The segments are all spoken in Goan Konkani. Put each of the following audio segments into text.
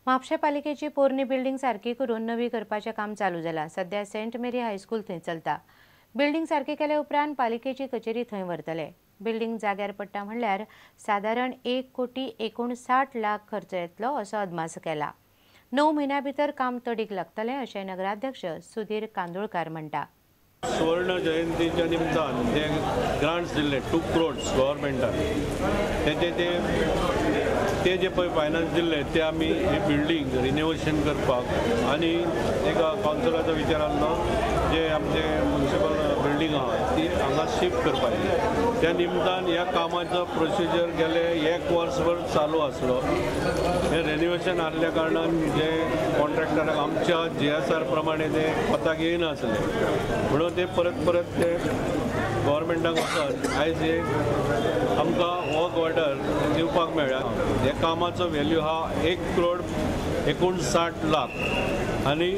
म्हापशें पालिकेची पोरणी बिल्डिंग सारकी करून नवी करपाचें काम चालू जालां. सध्या सेंट मेरी हायस्कूल थंय चलता. बिल्डिंग सारकी केल्या उपरांत पालिकेची कचेरी थंय व्हरतले. बिल्डिंग जाग्यार पडटा म्हणल्यार सादारण 1,59,00,000 खर्च येतलो असो अदमास केला. 9 म्हयन्यां भितर काम तडीक लागतलें अशें नगराध्यक्ष सुधीर कांदोळकार म्हणटा. सुवर्ण जयंतीच्या निमतान जे ग्रांट्स दिल्ले 2 crores गव्हर्मेंटान तेचे ते जे पळय फायनान्स दिल्ले ते आमी ही बिल्डींग रिनोवेशन करपाक आनी एक कावन्सिलाचो विचार आसलो जे आमचे म्युनिसिपल बिल्डींग आहा ती हांगा शिफ्ट करपाची. त्या निमतान ह्या कामाचो प्रोसिजर गेले 1 वर्सभर चालू आसलो. हें रेनोवेशन आहल्या कारणान जे कॉन्ट्रॅक्टराक आमच्या GSR प्रमाणे ते पताक येयनासले म्हणून ते परत परत ते गव्हर्मेंटाक वचत आयज एक आमकां वर्क ऑर्डर दिवपाक मेळ्ळा. ह्या कामाचो व्हॅल्यू हा 1,59,00,000 आनी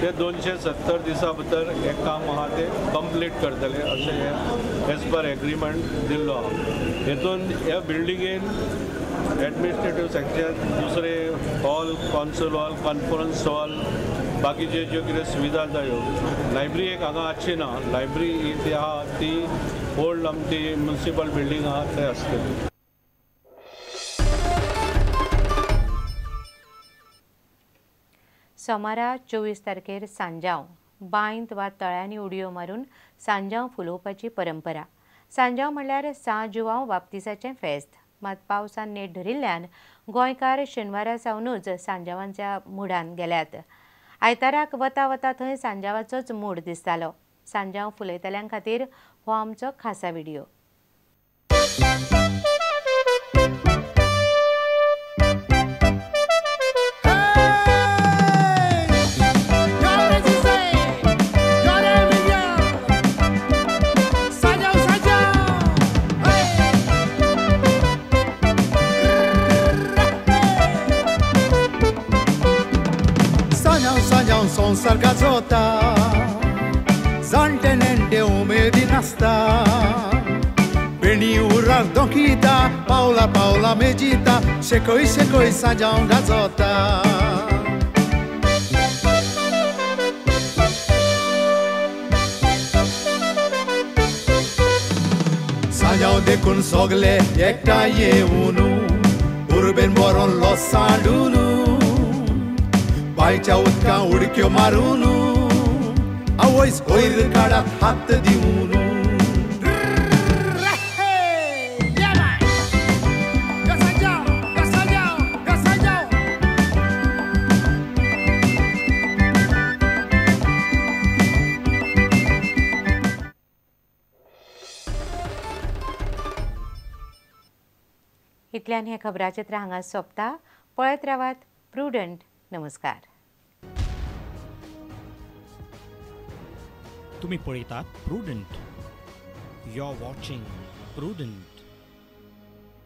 ते 270 दिसां भितर हें काम आहा ते कंप्लीट करतले अशें हें एज पर एग्रीमेंट दिल्लो आहा. हेतून ह्या बिल्डिंगेन एडमिनिस्ट्रेटीव सेक्शन, दुसरे hall, council hall, conference hall, बाकीचे ज्यो कितें सुविधा जायो. लायब्ररी एक हांगा आसची ना, लायब्ररी ही ती आहा ती ओल्ड आमची म्युनिसिपल बिल्डींग आहा थंय आसतली. सोमारा 24 तारखेर सांजांव बांयंत वा तळ्यांनी उडयो मारून सांजांव फुलोवपाची परंपरा. सांजांव म्हणल्यार सां जुवांव बाप्तिसाचें फेस्त. मात पावसान नेट धरिल्ल्यान गोंयकार शेनवारा सावनूच सांजावांच्या मुडान गेल्यात. आयताराक वता वता थंय सांजावाचोच मूड दिसतालो. सांजांव फुलयतल्यां खातीर हो आमचो खासा व्हिडियो. संवसार गाजोता जाणटे नेणटे उमेदीन आसता पेणी उरार दोखिता पावला पावला मेजिता शेकय शेकय सांजांव गाजोता. सांजांव देखून सगले एकठांय येवन उर्बेन बरोन लोसांडून बांयच्या उदकां उडक्यो मारून आवयस वयर काडात हात दिवन. इतल्यान हें खबराचित्र हांगा सोंपता. पळयत रावात प्रुडंट. नमस्कार. तुम्ही पळयतात Prudent. You are watching Prudent.